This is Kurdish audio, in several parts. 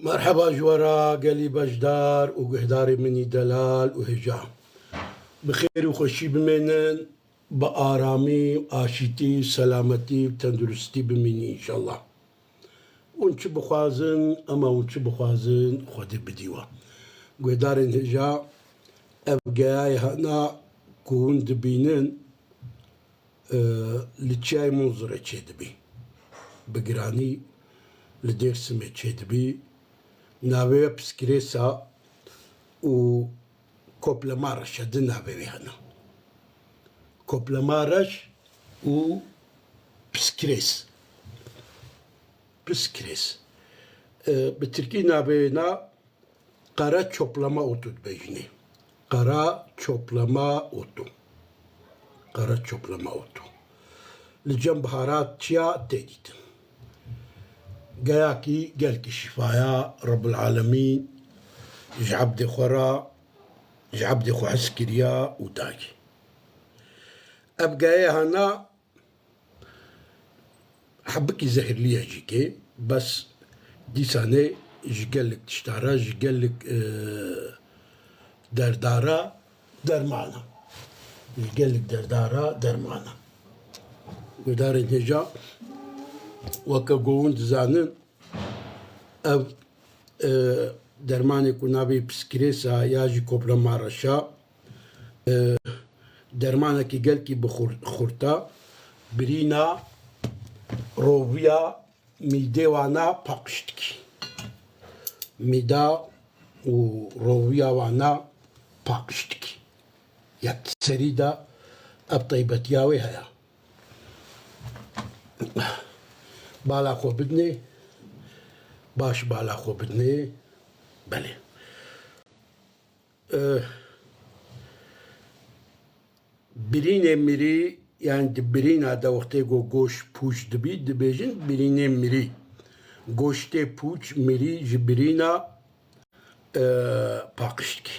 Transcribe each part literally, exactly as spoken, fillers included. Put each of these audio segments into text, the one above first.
Merheba ji we re gelî beşdar û guhdarê min î delal û hêja. Bi xêr û xweşî bimênin, bi aramî, aşîtî, selametî û tenduristî bimînî înşallah. Hûn çi bixwazin, ema hûn çi bixwazin, Xwedê bidî we. Guhdarên hêja, ev geyayê hena ku hûn dibînin, e, li Çiyayê Munzurê çêdibî. Bi giranî li Dêrsimê çêdibî. Navê wê Piskirêsa û Koplema Reş e, di navê wê hene. Koplema Reş û Piskirês. Piskirês. E, bi tirkî navê wê na Qara Çoplama Otu dibêjinê. Qara Çoplama Otu. Qara Çoplama Otu. Li cem bihara çiya tê dîtin. Geyakî gelkî şîfaya Rebbul Alemîn ji ebdê xwe re, ji ebdê xwe hez kiriya û dayî. Ev geyê hana hebikî zehirlî ye jî kê, bes dîsanê ji gelek tişta re, ji gelek, e, derda re derman e. Ji gelek derda re derman e. Guhdarên hêja, weke ku hûn dizanin, ev, e, dermanê ku navê Piskirêsa ya jî Koplema Reşa, e, dermanekî gelkî bi xur-, xurt e, birîna roviya mîdê wana paqij dikî. Mîda û roviya wana paqij dikî. Yek serî de ev taybetiya wê heye. Bala xwe bidinê. Baş bala xwe bidinê. Belê. Eh, birînê mirî, yani di birîna de wextê ku goş pûç dibî, dibêjin birînê mirî. Goştê pûç mirî ji birîna e, paqij dikî.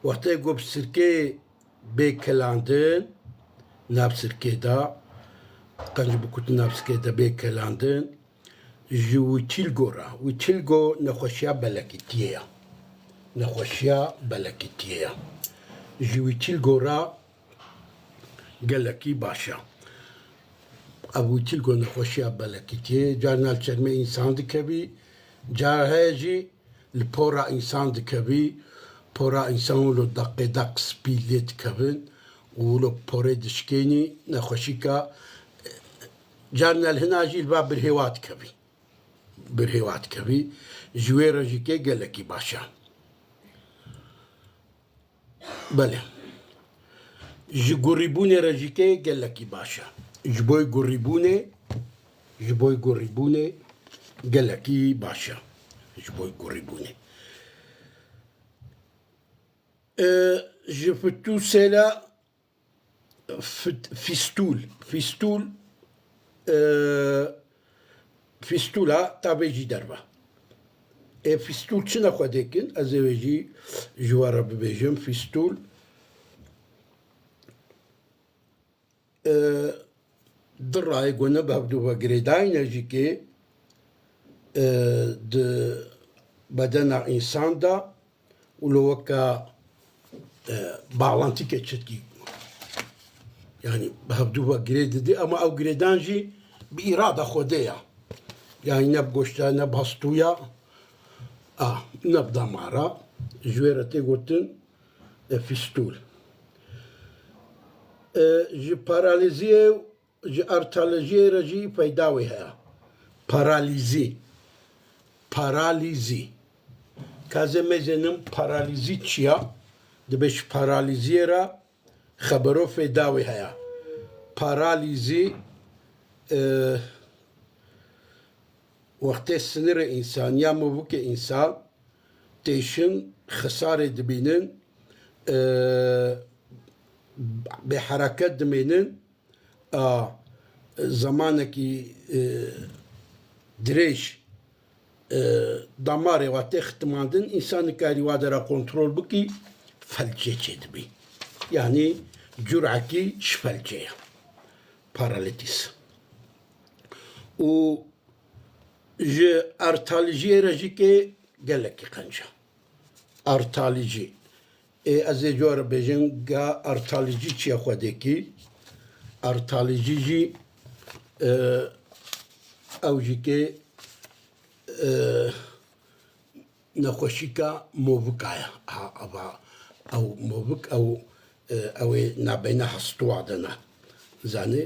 Wextê ku bi sirkê bê kelandin, nav sirkê de, qenc bi kutin nav sirkê de bê kelandin, ji wîtilgo re. Wîtilgo nexweşiya belekîtiyê ye. Nexweşiya belekîtiyê ye. Ji wîtilgo re gelekî baş e. Ev wîtilgo nexweşiya belekîtiyê, carna li çermê însan dikevî, car heye jî li pora însan dikevî, pora însan wilo deqê deq spî lê dikevin û wilo porê dişkênî nexweşîka, carna li hina jî li va birhêwa dikevî. Birhêwa dikevî. Ji wê re jî kê gelekî baş e. Belê. Ji gurîbûnê re jî kê gelekî baş e. Ji bo gurîbûnê, ji bo gurîbûnê gelekî baş e. Ji bo gurîbûnê. E, ji fitûsê re Fit-, fîstûl. Fîstûl, e, fîstûla tavê jî derve. Ê fîstûl çi ne xwedê kin? Ez ê wê jî ji we re bibêjim. Fîstûl, e, di rayê ku ne bi hevdû ve girêdayî ne jî kê, e, di bedena însan de, û lo weke, e, bağlantîke çitkî, yanî bi hevdû ve girê didî, ama ew girêdan jî bi îrada Xwedê ya. Yanî ne bi goşta, ne bi hestûya, a, ne bi damara. Ji wê re tê gotin, e, fîstûl. E, ji paralîziyê Ji artalejiyê re jî feyda wê heye. Paralîzî. Paralîzî. Ka ez ê mêzênim paralîzî çi ya? Dibe ji paralîziyê re xebero feyda wê heye. Paralîzî, e, wextê sinirê însan ya movukê însan têşin, xisarê dibînin, e, bêhereket dimênin, a, zemanekî, e, dirêj, e, damarê wa tê xitimandin, însan nikarî wa dera kontrol bikî, felcê çêdibî. Yanî curekî ji felcê ye. Paralîtîs. Û Ji artalijiyê re jî kê gelekî qenc e. Artalijî. Ê, ez ê cor bêjim ga artalijî çi ye xwedêkî. Artalijî jî, e, ew jî kê, e, nexweşîka movika ye. Ha, ava ew movik ew, e, ew ê nabeyna hestûwa de ne. Zanî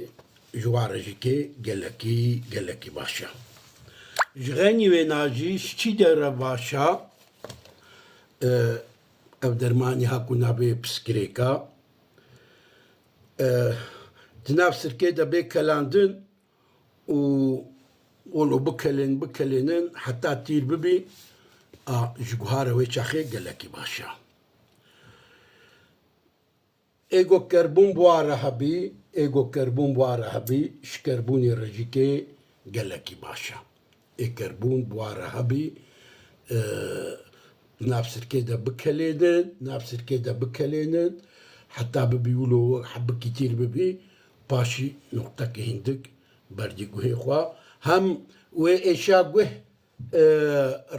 ji wan re jî kê gelekî, gelekî baş e. Ji xeynî wêna jî ji çî de re baş e. E, ev dermanî ha ku navê piskirêka. E, di nav sirkê de bê kelandin û wilo bikelên, bikelênin heta tîr bibî, a, ji guhara wê çaxê gelekî baş e. Ê go kerbûn bi wa re hebî, ê go kerbûn bi wa re hebî, ji kerbûnê re jî kê gelekî baş e. Ê kerbûn bi wa re hebî, e, di nav sirkê de bikelênin, nav sirkê de bikelênin, heta bibî wilo hebikî tîr bibî, paşî noqtekê hindik berdî guhê xwe. Hem wê êşa guh, e,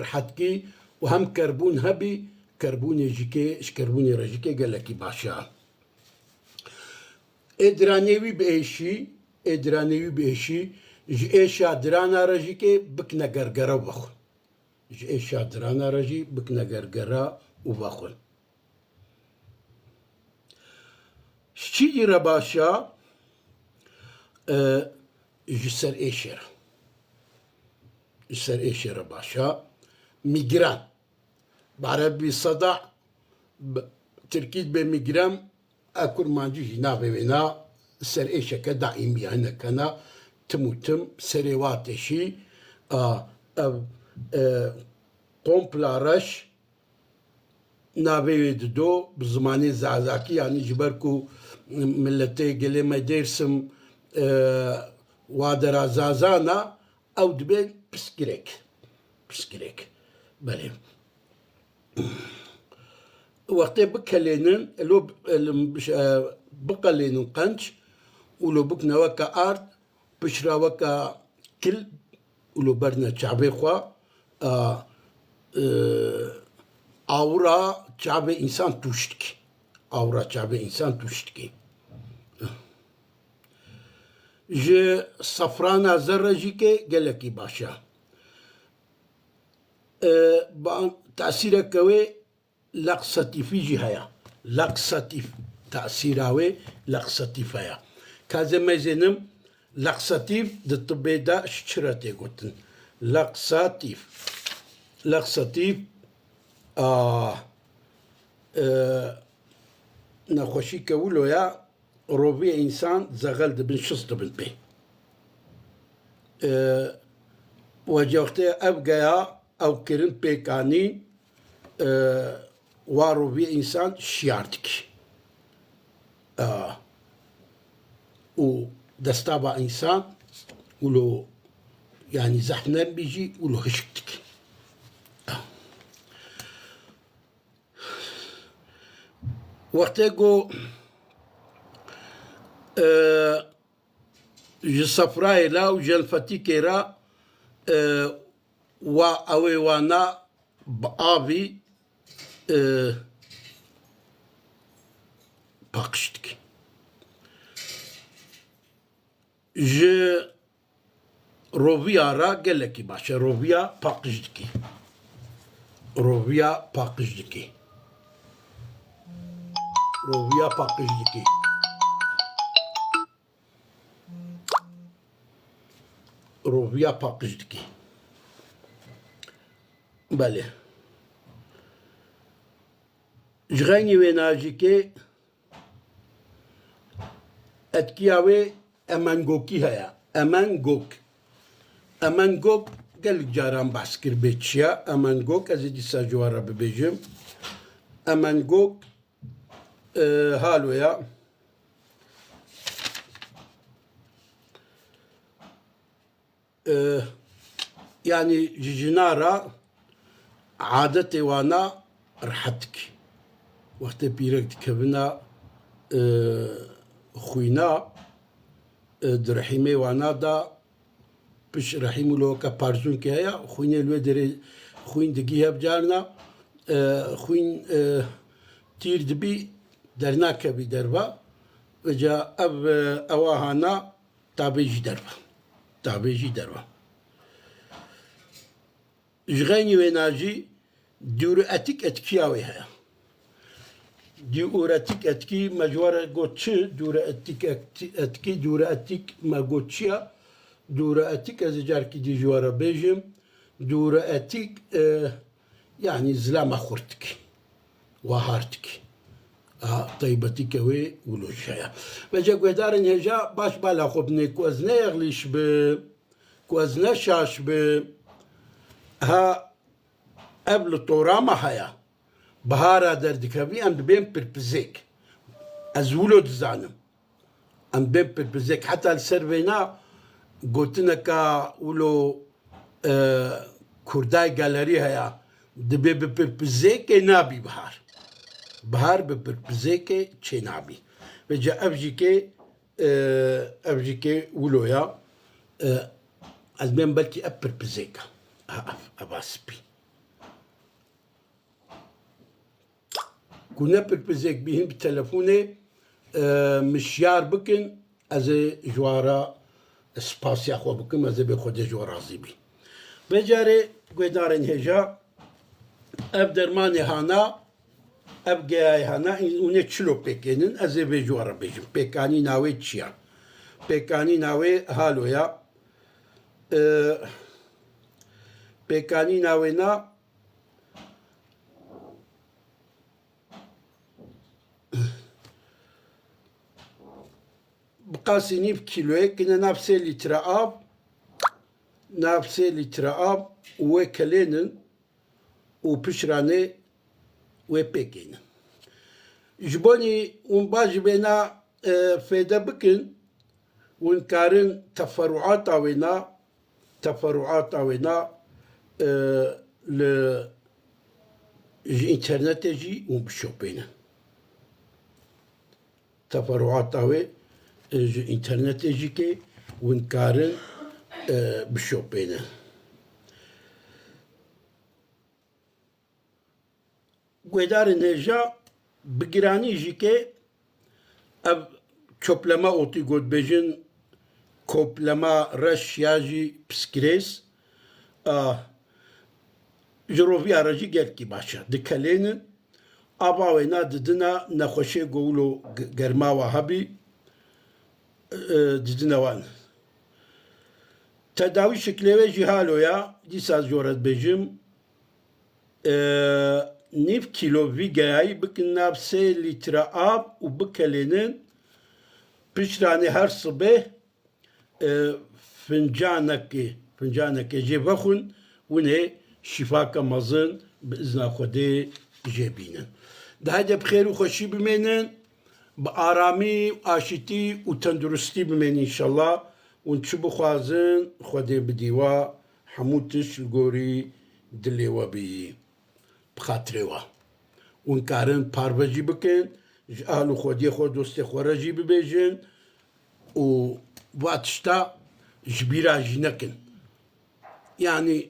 rihet kî û hem kerbûn hebî, kerbûnê jî kê, ji kerbûnê re jî kê gelekî baş e. Ê diranê wî bi êşî, ê diranê wî bi êşî, ji êşa dirana re jî kê bikine gergera û vexwin. Ji êşa dirana re jî bikine gergera û vexwin. Ji çî jî re baş e, e, ji ser êşê re. Ji ser êşê re baş e. Mîgren. Bi erebî seda, bi tirkî dibe mîgren, e, kurmancî jî navê wê na, ser êşeke daîmî ye, hinekena tim û tim serê wa teşî, a, ev, e, kompla reş navê wê dido, bi zimanê zazakî, yanî ji ber ku miletê gelê me Dêrsim, e, wa dera zaza ne, ew dibe piskirêk. Piskirêk. Belê. Wextê bikelênin, elo, e, biqelênin qenc û lo bikine weke ard, pişra weke kil û lo berine çavê xwe, a, e, awra çavê însan tûş dike. Awra çavê însan tûş dike. Ji safrana zer re jî kê gelekî baş e. E, ba-, tesîreke wê laksatîfî jî heye. Laksatîf, tesîra wê laksatîf heye. Ka ez ê meyzênim, laksatîf di tibê de ji çi re tê gotin? Laksatîf. Laksatîf, a, e, nexweşîke wilo ye, roviyê însan zexel dibin, şist dibin pê. E, wecextê ev geya ew kirin pêk anî, e, wa roviyê însan şiyar dikî. E, û destava însan wilo, yanî zehf nerm bî jî wilo hişk dikî. Wextê ku, e, ji sefrayê re û ji elfetîkê re, e, wa ew ê wana bi avî, e, paqij dikî. Ji roviya re gelekî baş e. Roviya paqij dikî. Roviya paqij dikî. Roviya paqij dikî. Roviya paqij dikî. Belê. Ji xeynî wê najikê etkiya wê emengokî heye. Emengok. Emengok gelek caran behs kiribê çi ye. Emengok, ez ê dîsa ji we re bibêjim. Emengok, e, halo ya. E, yanî ji jina re adetê wana rihet dike. Wextê pîrek dikevina, e, xwîna, e, di rihîmê wana de Piş rehîm û loka parzûnkê heye, xwînê li wê derê xwîn digî hev carna, e, xwîn, e, tîr dibî, dernakevî derva. Vêca ev, e, ewa hana tavê jî derva. Tavê jî derva. Ji xeynî wêna jî dûretik etkiya wê heye. Dûretik etkî me ji we re got çi? Dûretik etki, dûretik me got çi ya? Dûretik ez ê carkî dî ji we re bêjim. Dûretik, e, yanî zilama xurtikî, wahartikî. A, taybetîke wê wilo jî heye. Vêca guhdarên hêja baş bala xwe binê ku ez ne yexlîş bim, ku ez ne şaş bim. Ha, ev li tora me heye. Bihara derdikevî em dibên pirpizêk. Ez wilo dizanim. Em dibên pirpizêk. Heta li ser vêna gotineka wilo, e, kurdayê galerî heye. Dibê bi pirpizêkê nabî bihar. Bihar bi pirpizêkê çênabî. Vêca ev jî kê, e, ev jî kê wilo ya. E, ez bên belkî ev pirpizêk e. Ha, ev, eva spî. Ku ne pirpizêk bî, hîn bi telefonê, e, min şiyar bikin, ez ê ji wan re spasiya xwe bikim, ez ê bê Xwedê ji we razî bî. Vê carê guhdarên hêja, ev dermanê hana, ev geyayê hana, hûn ê çilo pêkênin, ez ê vê ji we re bêjim. Pêkanîna wê çi ya? Pêkanîna wê halo ya. E, pêkanîna wê na, bi qasî nîv kîloyê kine nav sê lître av, nav sê lître av û wê kelênin û pişranê wê pêkênin. Ji bonî hûn baş ji vêna, e, fêde bikin, hûn karin teferuata wêna, teferuata wêna, e, li, ji înternetê jî hûn bişopênin. Teferuata wê, e, ji înternetê jî kê hûn karin, e, bişopênin. Guhdarên hêja, bi giranî jî kê ev çoplema otî got bêjin, koplema reş ya jî piskirês, a, ji roviya re jî gelkî baş e. Dikelênin, ava wêna didina nexweşê ku wilo ge-, germawa hebî, e, didine wan. Tedawî şiklê wê jî halo ya, dîsa ji we re dibêjim, e, nîv kîlo vî geyayî bikin nav sê lître av û bikelênin, pişranê her sibê, e, fincanekê, fincanekê jê vexwin, hûn ê şîfake mezin bi izna Xwedê jê bînin. Di hede bi xêr û xweşî bimênin, bi aramî, aşîtî û tenduristî bimênin înşallah. Hûn çi bixwazin, Xwedê bidî we, hemû tişt li gorî dilê we bî. Bi xatirê we. Hûn karin parve jî bikin, ji ahl û xwediyê xwe, dostê xwe re jî bibêjin û va tişta ji bîra jî nekin. Yanî,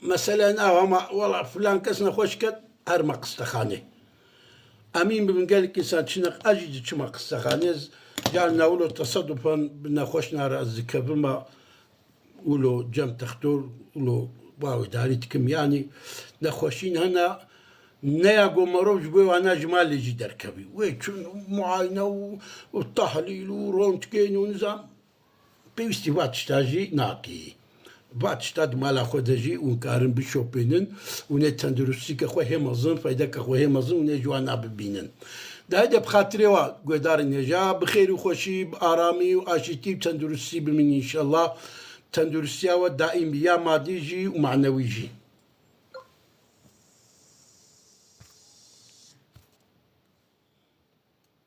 mesele nav ama, wela filan kes nexweş ket, herme qistexanê. Emîn bibin, gelek însan çine, ez jî diçime qistexanê, ez carna wilo tesedufan bi nexweşna re ez dikevime, wilo cem textor, wilo wawêdarî dikim. Yanî nexweşîn hene, ne ya ku merov ji bo wana ji malê jî derkevî. Wê çûn muayene û, û tahlîl û röntgen û nizam pêwîstî va tişta jî nakî. Va tişta di mala xwe de jî hûn karin bişopênin, hûn ê tenduristîke xwe hê mezin, feydeke xwe hê mezin hûn ê ji wana bibînin. De hede bi xatirê wa guhdarên hêja, bi xêr û xweşî, bi aramî û aşîtî û tenduristî bimînin înşallah. Tenduristiya we daîm bî, ya madî jî û manewî jî.